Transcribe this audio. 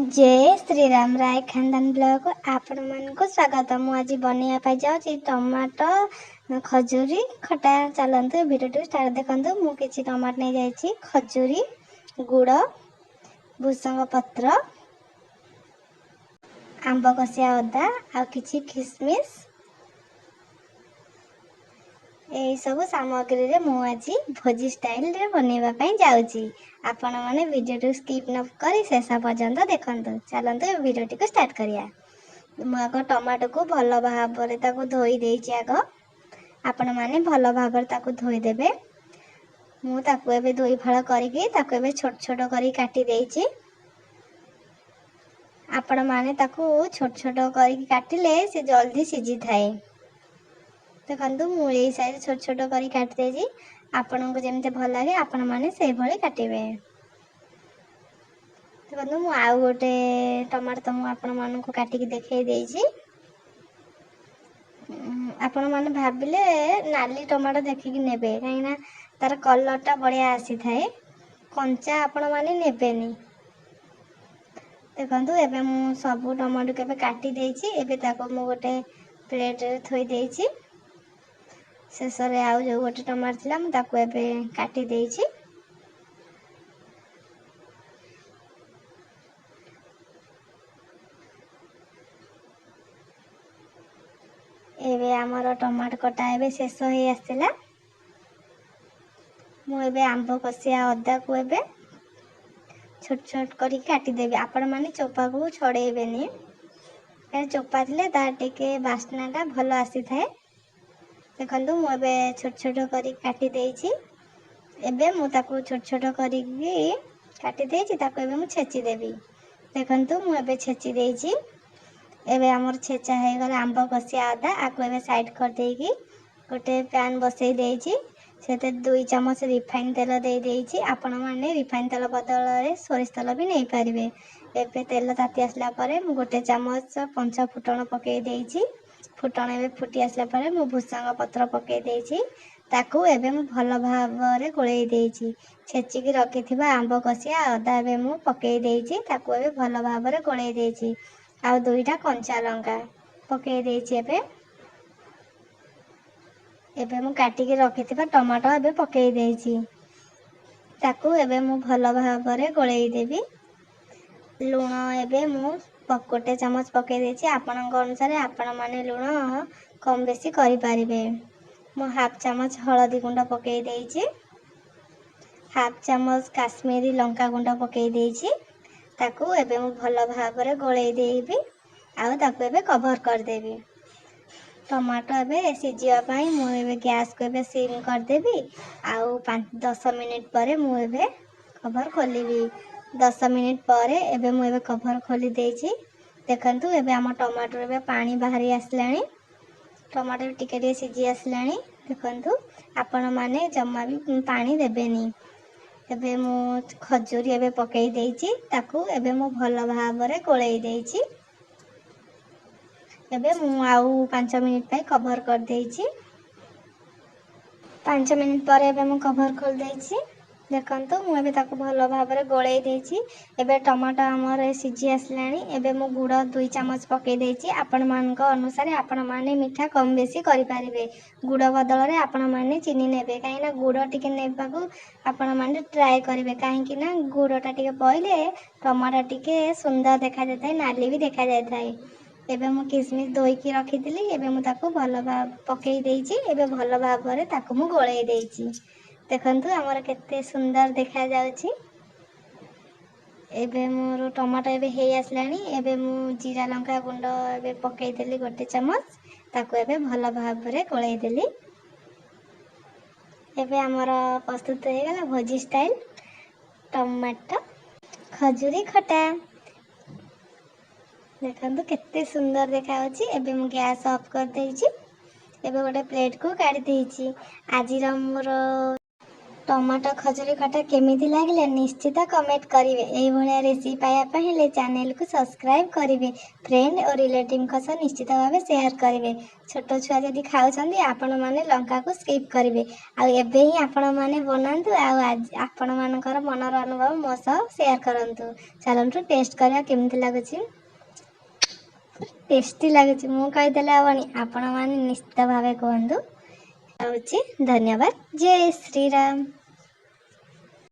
ଜୟ ଶ୍ରୀରାମ। ରାୟ ଖାନଦାନ blog ଆପଣମାନଙ୍କୁ ସ୍ୱାଗତ। ମୁଁ ଆଜି ବନେଇବା ପାଇଁ ଯାଉଛି ଟମାଟୋ ଖଜୁରୀ ଖଟା। ଚାଲନ୍ତୁ, ଭିଡ଼ିଓଟିକୁ ଷ୍ଟାର୍ଟ। ଦେଖନ୍ତୁ, ମୁଁ କିଛି ଟମାଟୋ ନେଇଯାଇଛି, ଖଜୁରୀ, ଗୁଡ଼, ଭୃସଙ୍ଗ ପତ୍ର, ଆମ୍ବ କଷିଆ ଅଦା ଆଉ କିଛି ଖିସମିସ୍। ଏହିସବୁ ସାମଗ୍ରୀରେ ମୁଁ ଆଜି ଭୋଜି ଷ୍ଟାଇଲରେ ବନେଇବା ପାଇଁ ଯାଉଛି। ଆପଣମାନେ ଭିଡ଼ିଓଟିକୁ ସ୍କିପ୍ ନ କରି ଶେଷ ପର୍ଯ୍ୟନ୍ତ ଦେଖନ୍ତୁ। ଚାଲନ୍ତୁ, ଏବେ ଭିଡ଼ିଓଟିକୁ ଷ୍ଟାର୍ଟ କରିବା। ମୁଁ ଆଗ ଟମାଟୋକୁ ଭଲ ଭାବରେ ତାକୁ ଧୋଇ ଦେଇଛି। ଆଗ ଆପଣମାନେ ଭଲ ଭାବରେ ତାକୁ ଧୋଇଦେବେ। ମୁଁ ତାକୁ ଏବେ ଦୁଇ ଫାଳ କରିକି ତାକୁ ଏବେ ଛୋଟ ଛୋଟ କରି କାଟି ଦେଇଛି। ଆପଣମାନେ ତାକୁ ଛୋଟ ଛୋଟ କରିକି କାଟିଲେ ସେ ଜଲ୍ଦି ସିଝିଥାଏ। ଦେଖନ୍ତୁ, ମୁଁ ଏଇ ସାଇଜ୍ ଛୋଟ ଛୋଟ କରି କାଟି ଦେଇଛି। ଆପଣଙ୍କୁ ଯେମିତି ଭଲ ଲାଗେ, ଆପଣମାନେ ସେଇଭଳି କାଟିବେ। ଦେଖନ୍ତୁ, ମୁଁ ଆଉ ଗୋଟେ ଟମାଟୋ ତ ମୁଁ ଆପଣମାନଙ୍କୁ କାଟିକି ଦେଖେଇ ଦେଇଛି। ଆପଣମାନେ ଭାବିଲେ ନାଲି ଟମାଟୋ ଦେଖିକି ନେବେ, କାହିଁକିନା ତାର କଲର୍ଟା ବଢ଼ିଆ ଆସିଥାଏ। କଞ୍ଚା ଆପଣମାନେ ନେବେନି। ଦେଖନ୍ତୁ, ଏବେ ମୁଁ ସବୁ ଟମାଟୋକୁ ଏବେ କାଟି ଦେଇଛି। ଏବେ ତାକୁ ମୁଁ ଗୋଟେ ପ୍ଲେଟ୍ରେ ଥୋଇ ଦେଇଛି। ଶେଷରେ ଆଉ ଯେଉଁ ଗୋଟେ ଟମାଟୋ ଥିଲା, ମୁଁ ତାକୁ ଏବେ କାଟି ଦେଇଛି। ଏବେ ଆମର ଟମାଟୋ କଟା ଏବେ ଶେଷ ହେଇ ଆସିଲା। ମୁଁ ଏବେ ଆମ୍ବ କଷିଆ ଅଦାକୁ ଏବେ ଛୋଟ ଛୋଟ କରିକି କାଟିଦେବି। ଆପଣମାନେ ଚୋପାକୁ ଛଡ଼େଇବେନି, କାରଣ ଚୋପା ଥିଲେ ତାର ଟିକେ ବାସ୍ନାଟା ଭଲ ଆସିଥାଏ। ଦେଖନ୍ତୁ, ମୁଁ ଏବେ ଛୋଟ ଛୋଟ କରି କାଟି ଦେଇଛି। ଏବେ ମୁଁ ତାକୁ ଛୋଟ ଛୋଟ କରିକି କାଟି ଦେଇଛି, ତାକୁ ଏବେ ମୁଁ ଛେଚିଦେବି। ଦେଖନ୍ତୁ, ମୁଁ ଏବେ ଛେଚି ଦେଇଛି। ଏବେ ଆମର ଛେଚା ହେଇଗଲା ଆମ୍ବ କଷିଆ ଅଦା। ଆକୁ ଏବେ ସାଇଡ଼୍ କରିଦେଇକି ଗୋଟେ ପ୍ୟାନ୍ ବସେଇ ଦେଇଛି। ସେଥିରେ 2 ଚାମଚ ରିଫାଇନ୍ ତେଲ ଦେଇ ଦେଇଛି। ଆପଣମାନେ ରିଫାଇନ୍ ତେଲ ବଦଳରେ ସୋରିଷ ତେଲ ବି ନେଇପାରିବେ। ଏବେ ତେଲ ତାତି ଆସିଲା ପରେ ମୁଁ ଗୋଟେ ଚାମଚ ପଞ୍ଚ ଫୁଟଣ ପକାଇ ଦେଇଛି। ଫୁଟଣ ଏବେ ଫୁଟି ଆସିଲା ପରେ ମୁଁ ଭୃସଙ୍ଗ ପତ୍ର ପକାଇ ଦେଇଛି। ତାକୁ ଏବେ ମୁଁ ଭଲ ଭାବରେ ଗୋଳେଇ ଦେଇଛି। ଛେଚିକି ରଖିଥିବା ଆମ୍ବ କଷିଆ ଅଦା ଏବେ ମୁଁ ପକାଇ ଦେଇଛି। ତାକୁ ଏବେ ଭଲ ଭାବରେ ଗୋଳେଇ ଦେଇଛି ଆଉ ଦୁଇଟା କଞ୍ଚା ଲଙ୍କା ପକାଇ ଦେଇଛି। ଏବେ ଏବେ ମୁଁ କାଟିକି ରଖିଥିବା ଟମାଟୋ ଏବେ ପକାଇ ଦେଇଛି। ତାକୁ ଏବେ ମୁଁ ଭଲ ଭାବରେ ଗୋଳେଇ ଦେବି। ଲୁଣ ଏବେ ମୁଁ ଗୋଟେ ଚାମଚ ପକାଇ ଦେଇଛି। ଆପଣଙ୍କ ଅନୁସାରେ ଆପଣମାନେ ଲୁଣ କମ୍ ବେଶୀ କରିପାରିବେ। ମୁଁ ହାଫ୍ ଚାମଚ ହଳଦୀ ଗୁଣ୍ଡ ପକାଇ ଦେଇଛି, ହାଫ୍ ଚାମଚ କାଶ୍ମୀରୀ ଲଙ୍କା ଗୁଣ୍ଡ ପକାଇ ଦେଇଛି। ତାକୁ ଏବେ ମୁଁ ଭଲ ଭାବରେ ଗୋଳେଇ ଦେବି ଆଉ ତାକୁ ଏବେ କଭର୍ କରିଦେବି। ଟମାଟୋ ଏବେ ସିଝିବା ପାଇଁ ମୁଁ ଏବେ ଗ୍ୟାସ୍କୁ ଏବେ ସିମ୍ କରିଦେବି ଆଉ 5-10 ମିନିଟ୍ ପରେ ମୁଁ ଏବେ କଭର୍ ଖୋଲିବି। 10 ମିନିଟ୍ ପରେ ଏବେ ମୁଁ ଏବେ କଭର୍ ଖୋଲି ଦେଇଛି। ଦେଖନ୍ତୁ, ଏବେ ଆମ ଟମାଟୋ ଏବେ ପାଣି ବାହାରି ଆସିଲାଣି। ଟମାଟୋ ଟିକେ ଟିକେ ସିଝି ଆସିଲାଣି। ଦେଖନ୍ତୁ, ଆପଣମାନେ ଜମା ବି ପାଣି ଦେବେନି। ଏବେ ମୁଁ ଖଜୁରୀ ଏବେ ପକାଇ ଦେଇଛି। ତାକୁ ଏବେ ମୁଁ ଭଲ ଭାବରେ ଗୋଳେଇ ଦେଇଛି। ଏବେ ମୁଁ ଆଉ 5 ମିନିଟ୍ ପାଇଁ କଭର୍ କରିଦେଇଛି। 5 ମିନିଟ୍ ପରେ ଏବେ ମୁଁ କଭର୍ ଖୋଲି ଦେଇଛି। ଦେଖନ୍ତୁ, ମୁଁ ଏବେ ତାକୁ ଭଲ ଭାବରେ ଗୋଳେଇ ଦେଇଛି। ଏବେ ଟମାଟୋ ଆମର ସିଝି ଆସିଲାଣି। ଏବେ ମୁଁ ଗୁଡ଼ 2 ଚାମଚ ପକାଇ ଦେଇଛି। ଆପଣମାନଙ୍କ ଅନୁସାରେ ଆପଣମାନେ ମିଠା କମ୍ ବେଶୀ କରିପାରିବେ। ଗୁଡ଼ ବଦଳରେ ଆପଣମାନେ ଚିନି ନେବେ, କାହିଁକିନା ଗୁଡ଼ ଟିକେ ନେବାକୁ ଆପଣମାନେ ଟ୍ରାଏ କରିବେ, କାହିଁକି ନା ଗୁଡ଼ଟା ଟିକେ ପଡ଼ିଲେ ଟମାଟୋ ଟିକେ ସୁନ୍ଦର ଦେଖାଯାଇଥାଏ, ନାଲି ବି ଦେଖାଯାଇଥାଏ। ଏବେ ମୁଁ କିସମିସ୍ ଧୋଇକି ରଖିଥିଲି, ଏବେ ମୁଁ ତାକୁ ଭଲ ଭାବ ପକାଇ ଦେଇଛି। ଏବେ ଭଲ ଭାବରେ ତାକୁ ମୁଁ ଗୋଳେଇ ଦେଇଛି। ଦେଖନ୍ତୁ, ଆମର କେତେ ସୁନ୍ଦର ଦେଖାଯାଉଛି। ଏବେ ମୋର ଟମାଟୋ ଏବେ ହେଇ ଆସିଲାଣି। ଏବେ ମୁଁ ଜିରା ଲଙ୍କା ଗୁଣ୍ଡ ଏବେ ପକାଇଦେଲି ଗୋଟେ ଚାମଚ। ତାକୁ ଏବେ ଭଲ ଭାବରେ ଗୋଳେଇ ଦେଲି। ଏବେ ଆମର ପ୍ରସ୍ତୁତ ହେଇଗଲା ଭୋଜି ଷ୍ଟାଇଲ୍ ଟମାଟୋ ଖଜୁରୀ ଖଟା। ଦେଖନ୍ତୁ, କେତେ ସୁନ୍ଦର ଦେଖାଯାଉଛି। ଏବେ ମୁଁ ଗ୍ୟାସ୍ ଅଫ୍ କରିଦେଇଛି। ଏବେ ଗୋଟେ ପ୍ଲେଟ୍କୁ କାଢ଼ି ଦେଇଛି। ଆଜିର ମୋର ଟମାଟୋ ଖଜୁରୀ ଖଟା କେମିତି ଲାଗିଲା ନିଶ୍ଚିତ କମେଣ୍ଟ କରିବେ। ଏଇଭଳିଆ ରେସିପି ପାଇବା ପାଇଁ ହେଲେ ଚ୍ୟାନେଲକୁ ସବସ୍କ୍ରାଇବ୍ କରିବେ, ଫ୍ରେଣ୍ଡ ଓ ରିଲେଟିଭଙ୍କ ସହ ନିଶ୍ଚିତ ଭାବେ ସେୟାର କରିବେ। ଛୋଟ ଛୁଆ ଯଦି ଖାଉଛନ୍ତି, ଆପଣମାନେ ଲଙ୍କାକୁ ସ୍କିପ୍ କରିବେ। ଆଉ ଏବେ ହିଁ ଆପଣମାନେ ବନାନ୍ତୁ ଆଉ ଆଜି ଆପଣମାନଙ୍କର ମନର ଅନୁଭବ ମୋ ସହ ସେୟାର କରନ୍ତୁ। ଚାଲନ୍ତୁ ଟେଷ୍ଟ କରିବା କେମିତି ଲାଗୁଛି। ଟେଷ୍ଟି ଲାଗୁଛି, ମୁଁ କହିଦେଲେ ହେବନି, ଆପଣମାନେ ନିଶ୍ଚିତ ଭାବେ କୁହନ୍ତୁ। ରହୁଛି, ଧନ୍ୟବାଦ, ଜୟ ଶ୍ରୀରାମ।